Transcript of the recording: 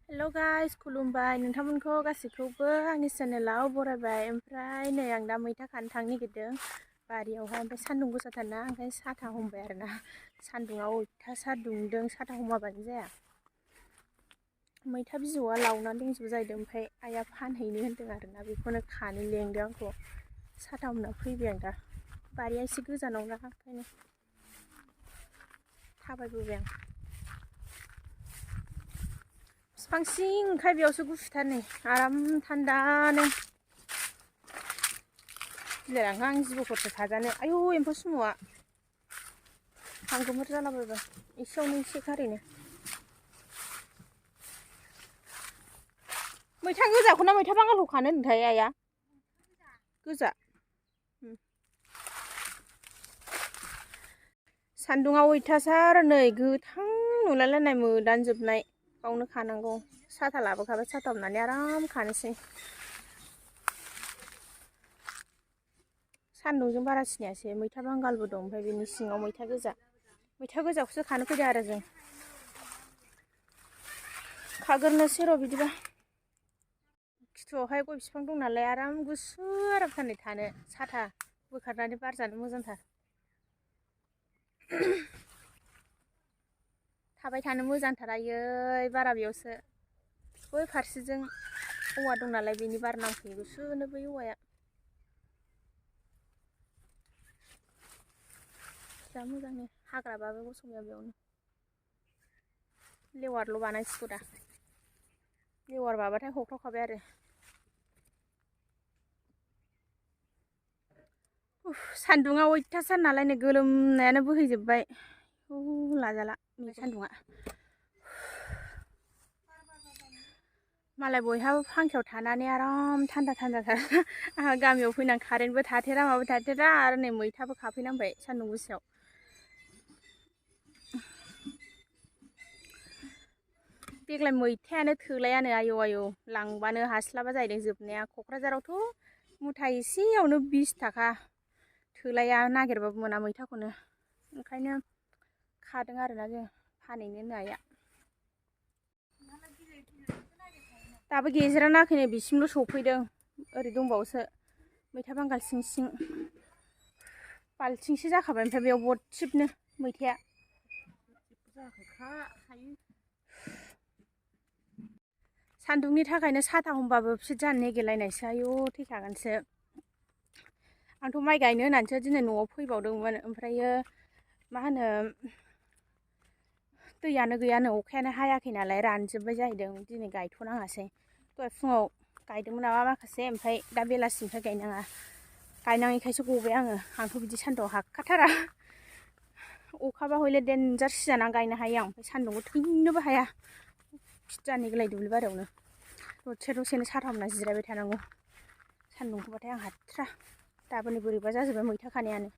हेल' guys खुलुमबाय नोंथांमोनखौ गासैखौबो आंनि चेनेलाव बरायबाय। ओमफ्राय नै आं दा मैथा खानो थांनो नागिरदों बारियावहाय। ओमफ्राय सान्दुं गोसाथारना ओंखायनो साथा हमबाय आरोना। सान्दुंआ अयथासार दुंदों, साथा हमाबानो जाया। मैथा बिजौआ लावनानै दंजोबो जाहैदों। ओमफ्राय आइया फानहैनो होनदों आरोना, बेखौनो खानो लेंदों आंखौ। साथा हमना फैबाय आं दा। बारिया एसे गोजानाव ना, ओंखायनो थाबायबोबाय आं। बिफां सिंखाय बेयावसो गुसुथार नै, आराम थान्दानो। गिलायलाङो आं जिबौफोरसो थाजानो। आयौ एम्फौ सुमुआ हांगोमोर जालाबायबाय एसेयावनो एसे खारैनो। मैथा गोजाखौ ना मैथा बांगालखौ खानो होनदोंथाय आइया? गोजा। सान्दुङा अयथासार नै गोथां नुलायलायनाय मोदानजोबनाय। बावनो खानांगौ। साथा लाबोखाबाय, साथा हमनानै आराम खानोसै। सान्दुंजों बारा सिनायासै। मैथा बांगालबो दं, ओमफ्राय बेनि सिङाव मैथा गोजा। मैथा गोजाखौसो खानो फैदों आरो जों। खाग्रोनोसै र' बिदिबा। खिथुआवहाय गय बिफां दं नालाय आराम गुसु आरामथार थानो। साथा बोखारनानै बार जानो मोजांथार। थाबाय थानो मोजांथार आयै बारा बेयावसो। बै फारसेजों औवा दं नालाय बेनि बार नांफैयो गुसुनो बै औवाया। जा मोजांनो हाग्राबाबो गसंया बेयावनो। लेवारल' बानांसिगौ दा। लेवार बाबाथाय हख्रावखाबाय आरो। सान्दुङा अयथासार नालाय नै गोलोमनायानो बोहैजोबबाय। लाजाला बे सान्दुङा। मालाय बयहाबो फांखायाव थानानै आराम थान्दा थान्दाथार। आंहा गामियाव फैनानै कारेन्टबो थाथेरा माबो थाथेरा आरो नै मैथाबो खाफैनांबाय सान्दुं गोसायाव। देग्लाय मैथायानो थोलायानो आयौ आयौ लांबानो हास्लाबा जाहैदों जोबनाया। क'क्राझारावथ' मुथा एसेयावनो 20 थाखा। थोलाया नागिरबाबो मोना मैथाखौनो। ओंखायनो खादों आरोना जों फानहैनो होनना आइया। दाबो गेजेरा नाङाखै, बिसिमल' सफैदों। ओरै दंबावोसो मैथा बांगाल सिं सिं। बाल्थिंसे जाखाबाय, ओमफ्राय बेयाव बदसिबनो मैथाया। सान्दुंनि थाखायनो साथा हमबाबो फिट जानो नागिरलायनायसो। आयौ थैखागोनसो। आंथ' माइ गायनो होननानैसो दिनै न'आव फैबावदोंमोन। ओमफ्रायो मा होनो, दैयानो गैयानो, अखायानो हायाखै नालाय रानजोब्बाय जाहैदों। दिनै गायथ'नाङासै। दहाय फुङाव गायदोंमोन नामा माखासे, ओमफ्राय दा बेलासिनिफ्राय गायनाङा। गायनाङैखायसो गबाय आङो। आंथ' बिदि सान्दुंआव हाखाथारा। अखाबा हयले देनजार सिजानानै गायनो हायो आं, ओमफ्राय सान्दुंखौ थैनोबो हाया। फिट जानो नागिरलायो दुब्लि बारियावनो। दसे दसेनो साथा हमना जिरायबाय थानांगौ। सान्दुंखौबाथाय आं हाथारा। दाबो नै बोरैबा जाजोब्बाय मैथा खानायानो।